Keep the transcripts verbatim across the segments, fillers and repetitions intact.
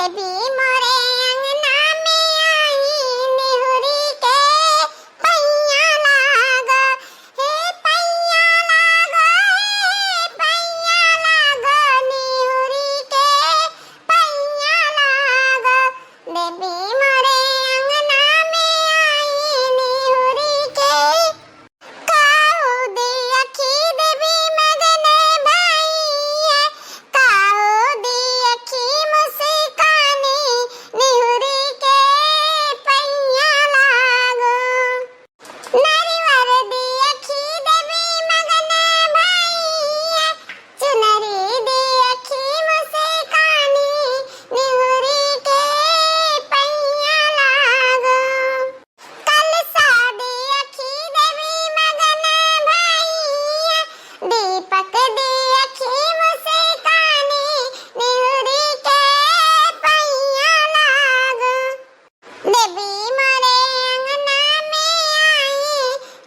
देवी मोरे अंगना में आई, निहुरी के पैया लाग, हे पैया लाग, हे पैया लाग, निहुरी के पैया लाग। देवी मोरे अंगना में आई, निहुरी के काऊ दियखी देवी मगन भइया, काऊ दियखी मुस्कानी, निहुरी के पैया लागो। नरिवर दियखी देवी मगन भइया, चुनरी दियखी मुस्कानी, निहुरी के पैया लागो। कलसा दियखी देवी मगन भइया, दीपक दियखी मुस्कानी, निहुरी के पैया लाग। देवी मोरे अंगना में आई,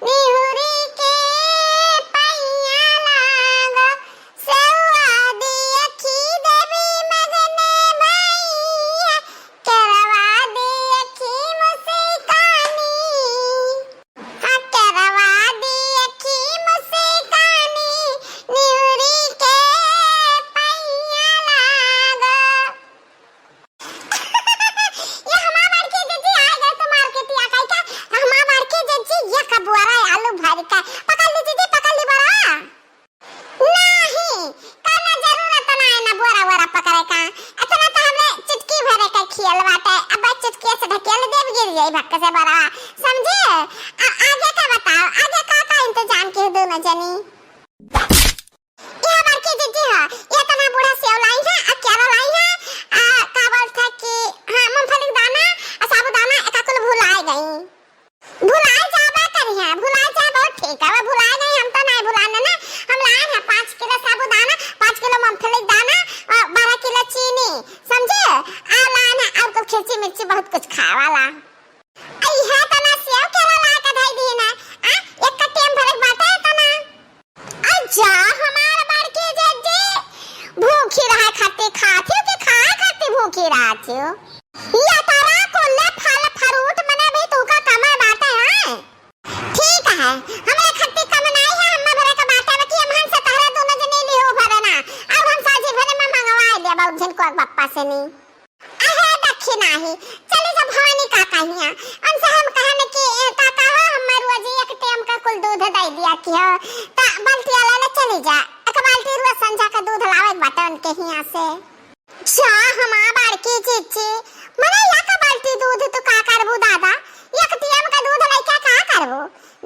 निहुरी के पैया लाग। सेवा दियखी देवी मगन भइया, केरवा दियखी मुस्कानी। हाँ, केरवा दियखी मुस्कानी, निहुरी के पैया लाग। ये हमार बड़की जीजी आ गए तो मार्केटिया कह के, हमार बड़की जीजी ये का बोरा आलू भर के। पकड़ ली जीजी, पकड़ ली बोरा। नाही, कउनो जरूरत ना है ना बोरा वोरा पकड़े का। इतना तो हमरे चुटकी भरे का खियल बाटे। अब चुटकी से ढकेल देब, गिर जाई भक्क से बोरा, समझे? आ, आगे का बताओ, आगे का का इंतजाम की दोनों जनी? यह बड़की जीजी है, यह तना बूढ़ा सेव लाई है, आ केरा लाई है, आ का बोलत है कि हाँ, मूंगफली के दाना, आ साबूदाना, एका कुल भुलाए गई। भुलाए जाबा करिहे, भुलाए जाबा, ठीक है, वो भुलाए नहीं, हम तो नहीं भुलाने ना। हम लाए हैं पाँच किलो साबूदाना, पाँच किलो मूंगफली के दाना और बारह किलो चीनी, समझे? और लाए हैं और कुछ खिर्ची मिर्ची, बहुत कुछ खाए वाला। अइहे तना सेव केरा ला के धई दी ना, आ, एक का टेम भरे के बाटे तना। आ जा हमार बड़की जीजी, भूखी रहे खातिर खात हो कि खाए खातिर भूखी रहत हो? या तारा कुल्ले फल फ्रूट मने भी तू का कमे बाटे है। ठीक है, हमरे खातिर कम नहीं है, हम भरे के बाटे में कि हम हंस तहरे दोनों जने लिहो भरे ना, और हम साझी भरे में मंगवा ले बहुत झन को बप्पा से नहीं। अहे दखी नाही, चली जा भवानी काका हियां। उनसे हम कहन कि, "ए, काका हो, हमें रोज एक टेम का कुल दूध दे दिया कि हो, त बाल्टी वाला ले चली जा। एक बाल्टी रोज संझा का दूध लावे के बाटे उनके हियां से।" जा हमार बड़की जीजी, मने एक बाल्टी दूध तू का करबू दादा? एक टेम का दूध लेके का करबू?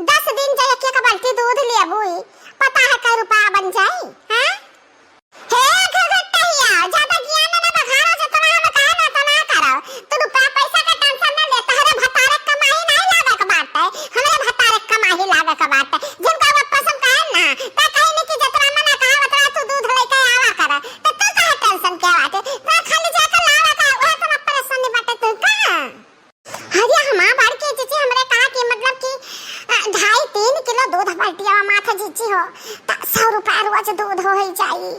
दस दिन जे एक एक बाल्टी दूध लेबू, पता है कै रुपया बन जाई, हैं? हे घघटहिया, ज्यादा ज्ञान ना बघारो, जतना हम कहे ना तना करो। तू रुपया पैसा का टेंशन ना ले, तहरे भतारे कमाई नहीं लागे के बाटे, हमरे भतारे कमाई लागे के बाटे। जिनका वो पसंद कहे ना, त कहीं नहीं कि जतना मना कहे, उतना तू दूध लेके आवा कर। त तू काहे टेंशन के बाटे? त खाली जाके लावा का, वह तना परेशानी बाटे तू का? अरे हमार बड़की जीजी हमरे कहा कि मतलब कि, अ, ढाई तीन किलो दूध बाल्टिया माथा जीजी हो, त सौ रुपया रोज दूध हो ही जाई।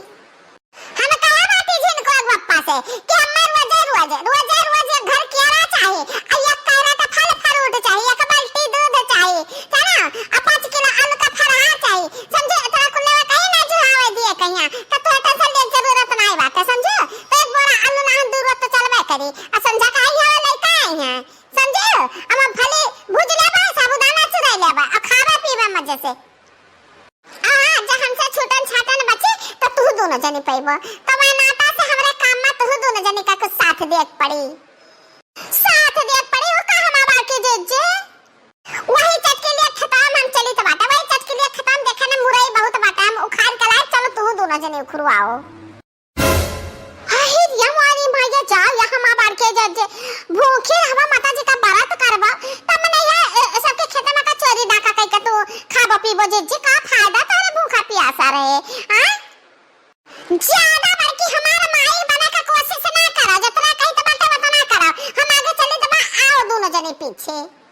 हम कहा बाटी जिनको एक बप्पा से कि हमें रोजे रोज, रोजे रोज एक घर केरा चाही, आ एक कैरेट फल फ्रूट चाही, एक बाल्टी दूध चाही, है ना? आ पाँच किलो आलू का फरहा चाही, समझे? इतना कुल लेवा कहीं ना जुहावे दिए कहिया, त तू टेंशन ले जरूरत नहीं बाटे, समझे? तो एक बोरा आलू ना हम दू रोज तो चलबे करी, आ संझा का आई हवे लइका आई हैं। समझे? अब हम फली भूज लेबा, साबूदाना चुराई लेबा, और खाबा पीबा मजे से। आ, जब हमसे छूटन छाटन बची, तो तू दोनों जनी पइबो। तो वह नाता से हमरे काम में तू दोनों जनी का कुछ साथ देख पड़ी। साथ देख पड़ी, वो का हमार बड़की जीजी? वही चटकीलिया खेतवा में हम चली तो बाटे, वही चटकीलिया खेतवा में देखे न मुरई बहुत बाटे, हम उखाड़ के लाए, चलो तू दोनों जनी उखरुआओ। अरे रे मारी माया, जाओ यहाँ हमार बड़की जीजी, भूखी रहबा, माता जी का बरत करबा, तब मने ये, ए, सबके खेते में का चोरी डाका कई के तू खाबो पीबो जीजी, का फायदा तोरे भूखा पियासा रहे, हाँ? ज्यादा बड़की हमार माई बने का कोशिश ना करा, जितना कही तो बाटे उतना करा, हम आगे चली तो बा, आओ दोनों जने पीछे।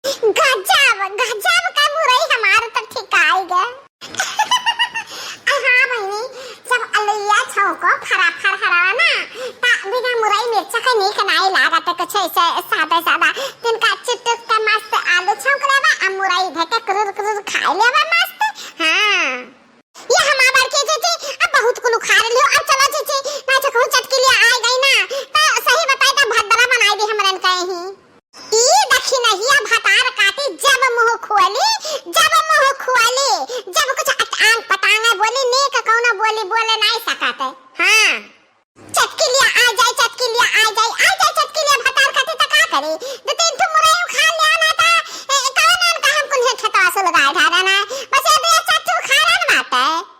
गजब, गजब का मुरई हमार त ठिकाई गे। आ हाँ बहिनी, जब अलुइया छौको फरा फर हरवा ना, ता बिना चका नीक नाई लागत है कुछ ऐसे सादा सादा। तिनका चुटुक के मस्त आलू छौंक लेवा, आ मुरई धके कुरुर कुरुर खाई लेवा मस्त। हाँ। ये हमार बड़की जीजी, अब बहुत कुल उखाड़ लियो, अब चलो जीजी, ना तो कहूँ चटकिलिया आ गई ना, तो सही बताई तो भद्दला बनाई दी हमरन कहीं। ई दखिनहिया भतार काटी जब मुँह खोली, जब मुँह खोली, जब कुछ अटांग पटांग बोली, नीक कौनो बोली बोले नाई सकत है। हाँ। चटकिलिया आ जाए, चटकिलिया आ जाए, आ जाए चटकिलिया भतार काटी त का करी? दो तीन ठो मुरई उखाड़ लिया ना त, ए, कौन आन का हम कुल्हे खेतवा से लगाए ढारा ना। बस ये दो चार ठो उखाड़न बाटे।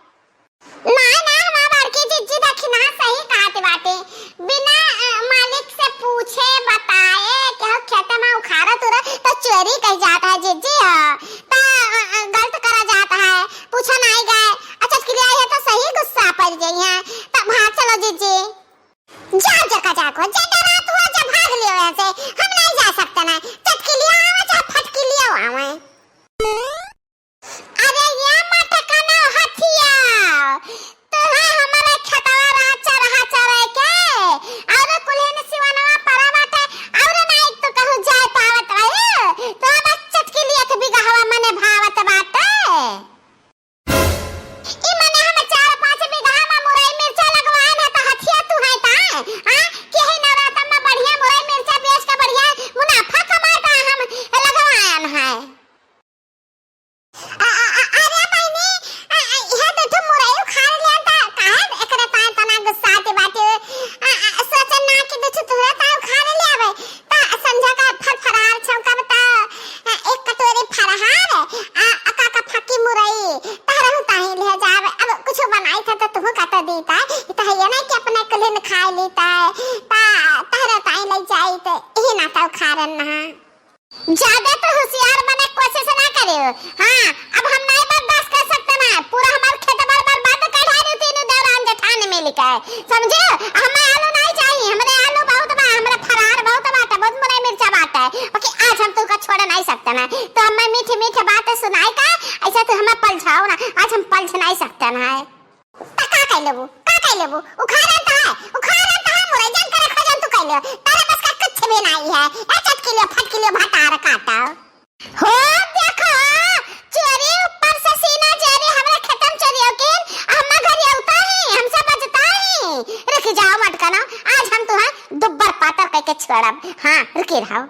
ना, ना, हमार बड़की जिज्जी दखिनहा सही कहत बाटे। बिना, अ, मालिक से पूछे बताए केहू खेत में उखाड़त उड़त तो चोरी कही जात है जिज्जी, ह। त, अ, अ, गलत करा जात है। पूछा नाई गए। अच्छा, चटकिलिया आई है तो सही गुस्सा पड़ जाई है। त भाग चलो जिज्जी। जा जका जाको, जे डरात हुआ, जा भाग लियो यहाँ से। हम नहीं जा सकते ना। चटकिलिया आवे चाहे फटकिलिया आवे। अरे ये मटकना हथिया, तोहे हमारे खेतवा रहा चरहा चरे के, और कुल्हे में सिवनवा पड़ा बाटे, और नाई तो कहूँ जाए पावत रहे, तो अब चटकिलिया के बिगहवा मने भावत बाटे। ई मने हम चार पाँच बीघा में मुरई मिर्चा लगवाए ना, तो हथिया तू है ता, हाँ? कि है नवरातन में बढ़िया मुरई मिर्चा बेच के बढ़िया मुनाफा कमाए ता हम लगवाएन है। आ, आ, आ, अरे बहिनी, आ, आ, इहे दो ठो मुरई उखाड़ लिया ता, काहे एकरे ताए तना गुस्साते बाटे? आ, आ, सोचन ना कि दो ठो तोहरे ताए उखाड़ ले आवे, ता संझा का फरफरार छौंकब ता, आ, एक कटोरी फरहार, आ, आ, का का फकी मुरई, तहरहु ताही ले जावे। अब कुछ बनाई था तो तुहु का तो दीता, ई तो है ये ना कि अपने कुल्हिन खाए लीता, ता तहरे ताही ले जाई तो यही ना तो उखाड़न ना। ज्यादा तो होशियार बने कोशिश ना करियो। हाँ, अब हम नहीं बर्दाश्त कर सकते ना। पूरा हमार खेत बार बर्बाद कर डाली तीनों देवरान जेठान मिल के। समझे? हमें आलू नहीं चाहिए, हमरे आलू बहुत बा, हमरे फरार बहुत बाटे, बहुत मुरई मिर्चा बाटे। ओके, आज हम तुमका छोड़ नहीं सकते ना। तो हमें मीठे मीठे बातें सुनाए का, ऐसा तो हमें पलझाओ ना। आज हम पलझ नहीं सकते ना है। त का कइ लेबू? का कइ लेबू? उखाड़न त है, उखाड़न त है, मुरई जन करे खोजन तू कइ ले। तारे बस का कुछ भी नहीं है। ए चटकिलियो, फटकिलियो, भतार काटा। हो देखो, चोरी ऊपर से सीना चोरी, हमरा खेतम चोरी हो किन, हम घर उता ही, हमसे बचता ही। रुक जाओ मटकना, आज हम तुहें दुब्बर पातर कइके छोड़ब। हाँ, रुकी रहो।